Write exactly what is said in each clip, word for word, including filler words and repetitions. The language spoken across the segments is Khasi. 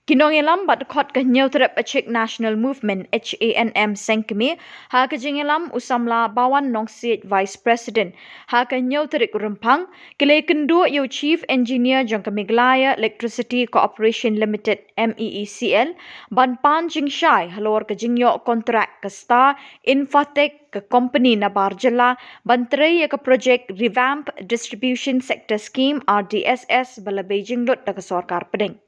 Ki nongïalam bad khot ka Hynñiewtrep Achik National Movement, H A N M, seng kmie, ha ka jingïalam u samla Bawan Nongsiej, Vice President, ha ka hynñiew tarik Rymphang, ki la kynduh ïa u Chief Engineer jong ka Meghalaya Electricity Corporation Limited, M E E C L, ban pan jingshai halor ka jingïoh kontrak ka Star Infratech, ka company nabar jylla, ban trei ïa ka project Revamp Distribution Sector Scheme, R D S S, ba la beh jinglut da ka sorkar pdeng.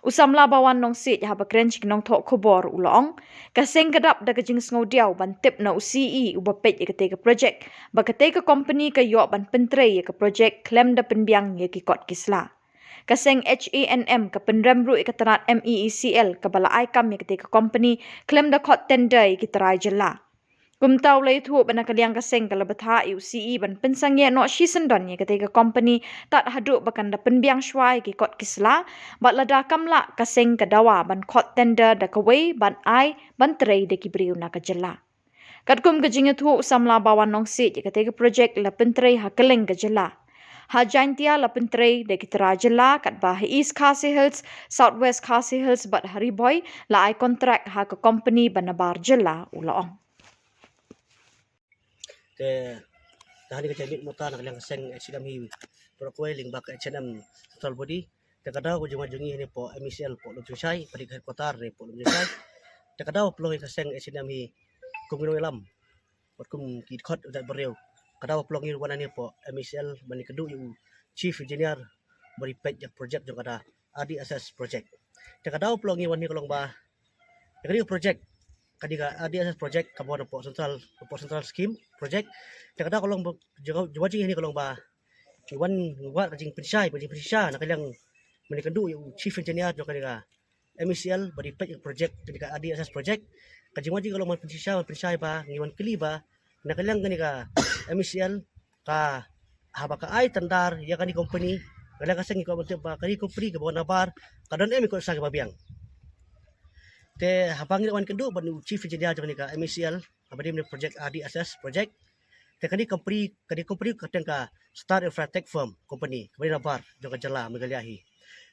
U samla Bawan Nongsiej, haba kren sha ki nongthoh khubor, u la ong, ka seng ka dap da ka jingsngewdiaw ban tip na u C E uba peit ïa katei ka project ba katei ka company ka ïoh ban pyntrei ïa ka project khlem da pynbiang ïa ki kot ki sla. Ka seng H A N M ka pynrem ruh ïa ka tnat M E E C L kaba la ai kam ïa katei ka company khlem da khot tender ïa ki trai jylla. Kumta u la ïathuh ba na ka liang ka seng ka la bthah ïa u C E ban pynsangeh noh shisyndon ïa katei ka company tad haduh ba kan da pynbiang shuwa ïa ki kot ki sla, bad lada kam lah ka seng ka dawa ban khot tender da kawei ban ai ban trei da ki briew na ka jylla. Katkum ka jingïathuh u samla Bawan Nongsiej, ïa katei ka project la pyntrei ha kylleng ka jylla. Ha Jaintia la pyntrei da ki trai jylla, katba ha East Khasi Hills, South West Khasi Hills bad ha Ri Bhoi la ai kontrak ha ka company ba nabar jylla, u la ong. Te, te hani ka jingmut mynta na ka liang ka seng H A N M hi, para kwai lyngba ka H A N M central body. Te ka daw ka jingwan jong ngi hangne hapoh M E C L hapoh Lumjingshai, pdeng ka headquarter hangne hapoh Lumjingshai. Te ka daw pynlong ïa ka seng H A N M hi kum ki nongïalam bad kum ki dkhot u jaitbynriew. Ka daw pynlong ngi wan hangne hapoh M E C L ban ïakynduh ïa u Chief Engineer ba dei peit ïa ka project jong kata, R D S S project. Te ka daw pynlong ngi wan hangne ka long ba ïa kane ka project, kane ka R D S S project, kaba wan hapoh central, hapoh central scheme project. Te ka daw ka long ba, jingwan jong ngi hangne ka long ba ngi wan, ngi wad ka jingpynshai, ka jingpynshisha na ka liang, ban ïakynduh ïa u Chief Engineer jong kane ka M E C L ba dei peit ïa ka project, kane ka R D S S project. Ka jingwan jong ngi ka long ban pynshisha, ban pynshai ba ngi wan kylli ba na ka liang kane ka M E C L ka, haba ka ai tender ïa kane company, na ka liang ka seng ngi kwah ban tip ba kane company kaba wan nabar ka don em ïa ki kot sla kiba biang. Te haba ngi la wan kynduh bad u Chief Engineer jong kane ka M E C L, haba dei project R D S S project. Te kane company, kane company ka kyrteng ka Star Infratech Firm Company, company nabar jong ka jylla Meghalaya hi.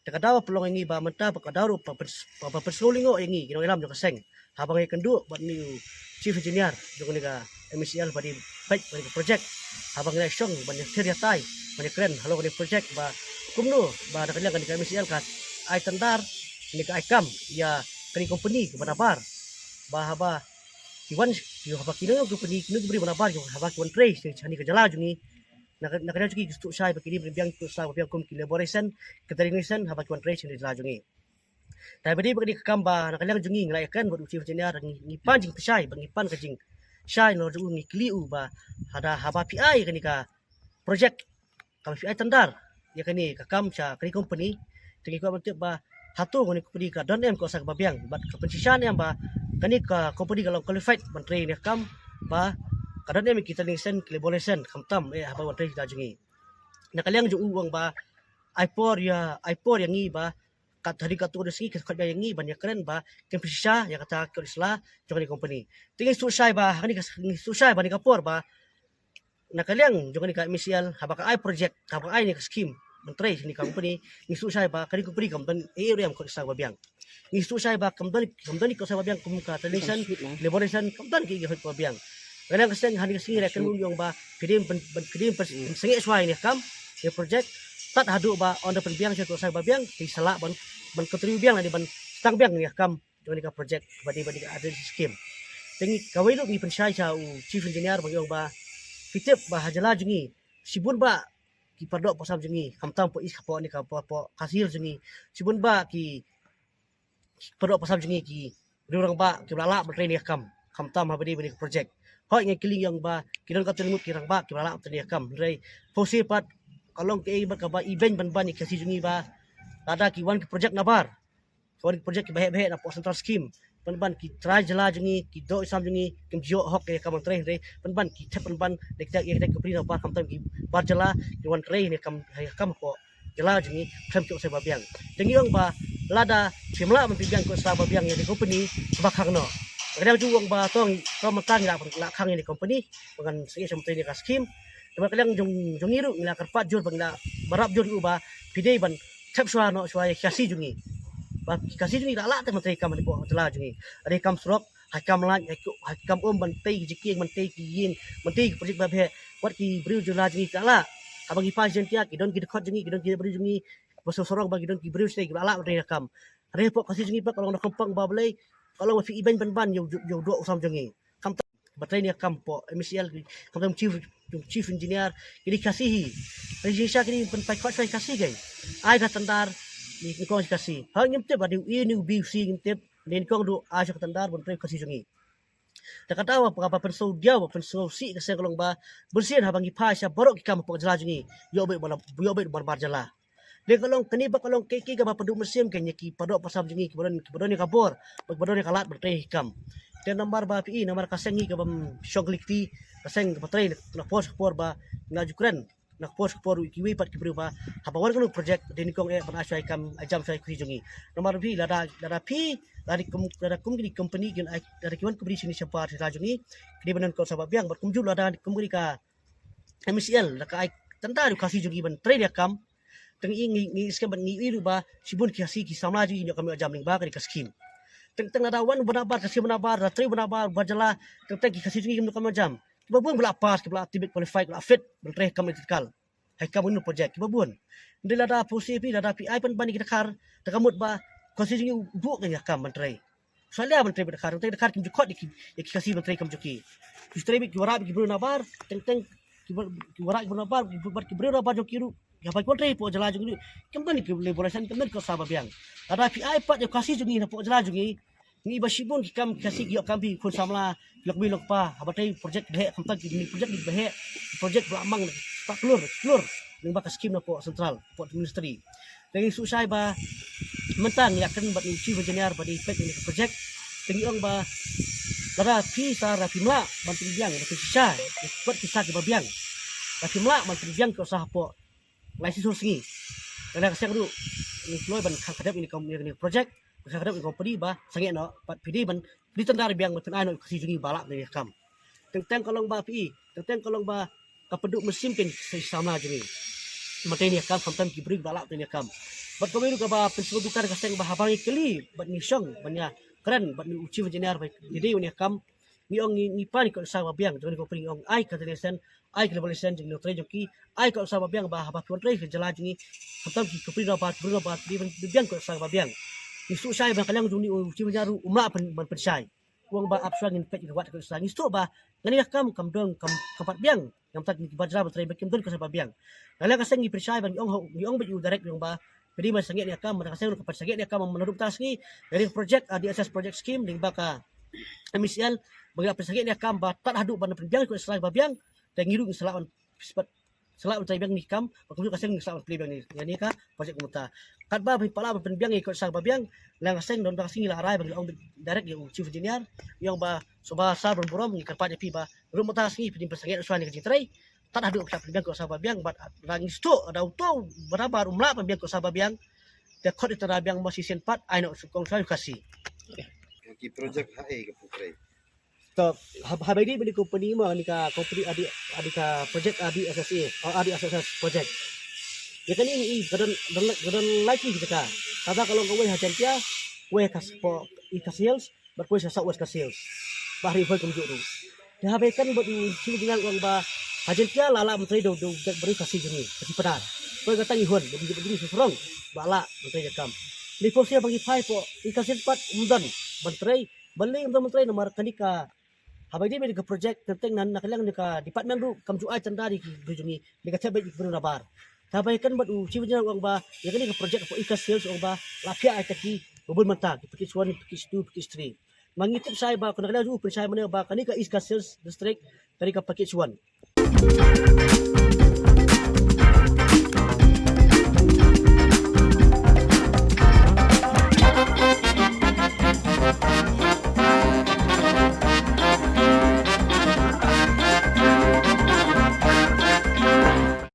Te ka daw pynlong ïa ngi ba mynta ba ka daw ruh ba pyn-, ba, ba pynsngewlyngngoh ïa ngi ki nongïalam jong ka seng. Haba ngi kynduh bad une u Chief Engineer jong kane ka M E C L ba dei peit ïa kane ka project. Haba ngi la shong ban ïathir ïatai, ban ïakren halor kane ka project ba kumno ba na ka liang kane ka M E C L ka ai tender, kane ka ai kam ïa kane ka company kaba nabar. Ba haba ki wan, ki, haba ki nongïalam company, ki nongïalam company ba nabar, haba ki wan trei sha kane ka jylla jong ngi, na ka, na ka liang jong ngi ki sngewthuh shai ba ki dei ban biang ki kot sla ba biang kum ki labour license, ki trading license, haba ki wan trei sha kane ka jylla jong ngi. Te ba dei ba kane ka kam ba na ka liang jong ngi ngi la ïakren bad u Chief Engineer, ngi, ngi pan jingpynshai, ba ngi pan ka jingshai na u, ngi kylli u ba lada haba phi ai kane ka project kaba phi ai tender ïa kane ka kam sha kane ka company, te ngi kwah ban tip ba hato kane ka company ka don em ki kot sla kiba biang, bad ka pynshisha ne em ba kane ka company ka long qualified ban trei kane ka kam, ba ka don em ki trading license, ki labour license, khamtam eh haba wan trei sha ka jylla jong ngi. Na ka liang jong u u ong ba ai por ïa, ai por ïa ngi ba kat hadien katto katne sngi, ka khot ïa ngi ban ïakren ba kin pynshisha ïa kata ki kot sla jong kane ka company. Te ngi sngewthuh shai ba ha kane ka, ngi sngewthuh shai ba ha kane ka por ba na ka liang jong kane ka M E C L, haba ka ai project, haba ka ai kane ka scheme ban trei sha kane ka company, ngi sngewthuh shai ba kane ka company kam don ei ei ruh em ki kot sla ba biang. Ngi sngewthuh shai ba kam don, kam don ki kot sla ba biang kum ka trading license, labour license, kam don ki kot sla ba biang. Ka liang ka seng ha kane ka sngi ngi la kynmaw ïa u ong ba phi dei ban, ban, phi dei ban pynsangeh shuwa ïa kane ka kam, ïa ka project, tad haduh ba ynda pynbiang shuwa ki kot sla ba biang, ki sa lah ban, ban continue biang lane ban sdang biang ïa kane ka kam jong kane ka project ba dei, ba dei ka R D S S scheme. Te ngi kawei ruh ngi pynshai sha u Chief Engineer ba ngi ong ba phi tip ba ha jylla jong ngi shibun bah ki para doh para sam jong ngi, khamtam hapoh East, hapoh kane ka, hapoh, hapoh Khasi Hills jong ngi, shibun bah ki para doh para sam jong ngi ki riew rangbah kiba la lah ban trei kane ka kam, khamtam haba dei ba kane ka project. Hooid ngi kylli ïa u ong ba ki don katto katne ngut ki rangbah kiba la lah ban trei kane ka kam, hynrei pyrshah pat ka long kaei bad kaba ibeiñ ban ban ïa ki Khasi jong ngi ba lada ki wan ki project nabar, ki wan ki project kiba heh ba heh na hapoh central scheme, pynban ki trai jylla jong ngi, ki doh ki sam jong ngi kim ju ïoh hok ïa ka kam ban trei, hynrei pynban ki thep pynban da kita, ïa kita ki company nabar, khamtam ki bar jylla ki wan trei ïa ka kam, ïa ka kam hapoh jylla jong ngi khlem ki kot sla ba biang. Te ngi ong ba lada phim lah ban pynbiang ki kot sla ba biang ïa ki company, sngewbha khang noh. Ka liang jong u ong ba to ngi, to mynta ngi lah, lah khang ïa ki company ba ngan sangeh sha mynta ïa ka scheme. Te ka liang jong, jong ngi ruh ngi la kyrpad jur ba ngi la byrap jur ïa u ba phi dei ban thep shuwa noh shuwa ïa ki Khasi jong ngi. Ki Khasi jong ngi la lah te ban trei kam hapoh jylla jong ngi. Haba ïa kam surok, ha ïa kam light, ha ïa kam um, ban tei ki jikieng, ban tei ki ïing, ban tei ki project ba bha. Wat ki briew jylla jong ngi ki la lah. Haba ngi phai Jaiñtia, ki don ki dkhot jong ngi, ki don ki briew jong ngi ba sngewsarong, ba ki don ki briew shisha ki la lah ban trei ïa kam. Hynrei hapoh Khasi jong ngi pat ka long da kongpong ba balei, ka long ba phi ibeiñ ban ban ïa u, ïa u doh u sam jong ngi. Khamtam ba trei ïa kam hapoh M E C L, khamtam chief, chief engineer, kine ki Khasi hi. Hynrei shisha kine pynpaw khot sha ki Khasi, ki ai ka tender, nyngkong sha ki Khasi. Ha, ngim tip ba dei u A, ne u B, u C, ngim tip. Hynrei nyngkong ruh ai sha ka tender ban trei ki Khasi jong ngi. Te kata ba, ba pynsngewdiaw, ba pynsngewsih ka seng ka long ba, bunsien haba ngi phai sha baroh ki kam hapoh jylla jong ngi, ïoh beit ba la, ïoh beit ba la bar jylla. Te ka long kane ba ka long kaei kaei kaba pynduh mynsiem kein ïa ki paidbah pasam jong ngi, kiba don, kiba don ïa ka bor, kiba don ïa ka lad ban trei ki kam. Te namar ba phi i, namar ka seng ngi ka bym shong kli kti, ka seng kaba trei na por sha por ba nga ju kren, na por sha por ruh ïa kiwei pat ki briew ba haba wan kano project, dei nyngkong eh ban ai shuwa ïa kam, ai jam shuwa ïa ki Khasi jong ngi. Namar phi, lada, lada phi, lada kum, lada kum kine ki company kin ai, lada ki wan company shane shabar sha jylla jong ngi, ki dei ban don ka sah ba biang, bad kumjuh lada kum kine ka M E C L la ka ai tender ïa u Khasi jong ngi ban trei ïa kam. Tang i ngi, ngi skhem bad ngi i ruh ba shibun ki Khasi ki samla jong ngi ïoh kam ïoh jam lyngba kane ka skim. Teng teng lada wan u Bah Nabar, ka skim Bah Nabar, la trei u Bah Nabar, Bah Jala, teng teng ki Khasi jong ngi kim ïoh kam ïoh jam. Kiba bun ba la pass, kiba la tip beit, qualified, ba la fit ban trei kam electrical. Ha ïa kam kano project, kiba bun. Hynrei lada phi, lada phi ai pynban ïa ki dkhar, te ka mut ba Khasi jong ngi u buh kein ïa kam ban trei. Salia ban trei bad dkhar, teng teng dkhar kim ju khot ïa ki, ïa ki Khasi ban trei kam jong ki. Ki trei beit ki warap beit ki briew Nabar, teng teng ki wa-, ki warap ki briew Nabar, ki bad ki briew Nabar jong ki ruh. Ïa ba ki wan trei hapoh jylla jong ngi ruh, kim don ki labour license, kim don ka sah ba biang. Lada phi ai pat ïa u Khasi jong ngi na hapoh jylla jong ngi, ngi ba shibun ki kam ki Khasi ki ïoh kam, phi khun samla, ki long kmie long kpa, haba trei project ba heh, khamtam ki project ba heh, project ba la mang, spah klur, klur, lyngba ka skim na hapoh central, hapoh ministry. Te ngi sngewsih ba mynta ngi ïakren bad u chief engineer ba dei peit ïa kane ka project. Te ngi ong ba lada phi sa, lada phim lah ban pynbiang, ban pynshisha ïa ki sah kiba biang, lada phim lah ban pynbiang ki sah hapoh lai shisha sngi, te lada ka seng ruh ngi kloi ban khang khadep ïa kane ka project, ban khang khadep ïa ka company ba sangeh noh, bad phi dei ban pynbiang, tender biang, ban pyn-ai noh ïa u Khasi jong ngi ba lah ban trei ïa kam. Teng teng ka long ba phi i, teng teng ka long ba ka pynduh mynsiem kein sha ki samla jong ngi ban trei ïa kam, khamtam ki briew ba lah ban trei ïa kam. Bad kawei ruh kaba pynsngewdukar ka seng ba haba ngi kylli bad ngi shong ban ïakren bad u chief engineer ba dei dei ban ïa kam, ngi ong ngi, ngi pan ïa ka sah ba biang jong kane ka company, ngi ong ai ka license, ai ka labour license jong ngi, nongtrei jong ki, ai ka sah ba biang ba haba phi wan trei ha jylla jong ngi, khamtam ki company Nabar, ki briew Nabar, ki dei ban biang ka sah ba biang. Ngi sngewsih ba ka liang jong une u chief engineer ruh um lah ban, ban pynshai. U ong ba ap shuwa ngin peit ïa ka wat ka sah. Ngi sngewthuh ba kane ka kam kam don, kam, kam pat biang. Namar ki Bah Jala ba trei ba kim don ka sah ba biang. Na liang ka seng ngi pynshai ba ngi ong, ngi ong beit ïa u direct, ngi ong ba phi dei ban sangeh ïa kam, na ka seng ruh ka pat sangeh ïa kam, naduh mynta sngi, kane ka project, ah, D S S project scheme lyngba ka M E C L, ba ngi la pynsangeh ïa kam ba tad haduh ban pynbiang ïa ka sah ba biang, te ngi ruh ngi sa lah ban, sa lah ban trei biang ïa kane ka kam, bad kumjuh ka seng ngi sa lah ban plie biang ïa kane ka project kumta. Katba phi pat lah ban pynbiang ïa ka sah ba biang, na liang ka seng don ka sngi la rai ba ngi la ong direct ïa u chief engineer, ïa ong ba sngewbha sir ban burom, ngi kyrpad ïa phi ba naduh mynta sngi phi dei ban pynsangeh shuwa ïa ka jingtrei, tad haduh phi sa pynbiang ïa ka sah ba biang, bad lada ngi sngewthuh lada uto u Bah Nabar um lah pynbiang ïa ka sah ba biang, te khot ïa ka tender biang ba shisien pat, ai noh shuh kong shuwa ïa u Khasi. Ki project ha ei ka pyntrei? To, hab-, haba ïadei bad kane ka company mo, kane ka company adi, adi ka project adi S S A, oh, adi S S S project. Ïa kane ngi i ka don, don, ka don lai ki jaka. Kata ka long kawei ha Jaiñtia, kawei ha Khas-, hapoh East Khasi Hills, bad kawei sha South West Khasi Hills. Bad ha Ri Bhoi kumjuh ruh. Te haba ïakren bad u chief engineer u ong ba ha Jaiñtia la lah ban trei da u, da u, da u briew Khasi jong ngi, Khasi Pnar. Kawei kata ngi hun, da u briew Khasi sarong ba lah ban trei ïa kam. Ngi pyrshah ba ngi phai hapoh East Khasi Hills pat, ym don ban trei. Balei ym don ban trei? Namar kane ka, haba ïadei bad ka project, teng teng na, na ka liang kane ka department ruh kam ju ai tender ïa ki briew jong ngi, ngi ka thep beit ïa ki briew Nabar. Te haba ïakren bad u chief engineer u ong ba ïa kane ka project hapoh East Khasi Hills, u ong ba la phiah ïa kita kiba bun mynta, ki package one, package two, package three. Ma ngi tip shai ba, kane ka liang jong u pynshai mynne ba kane ka East Khasi Hills District, kane ka package one.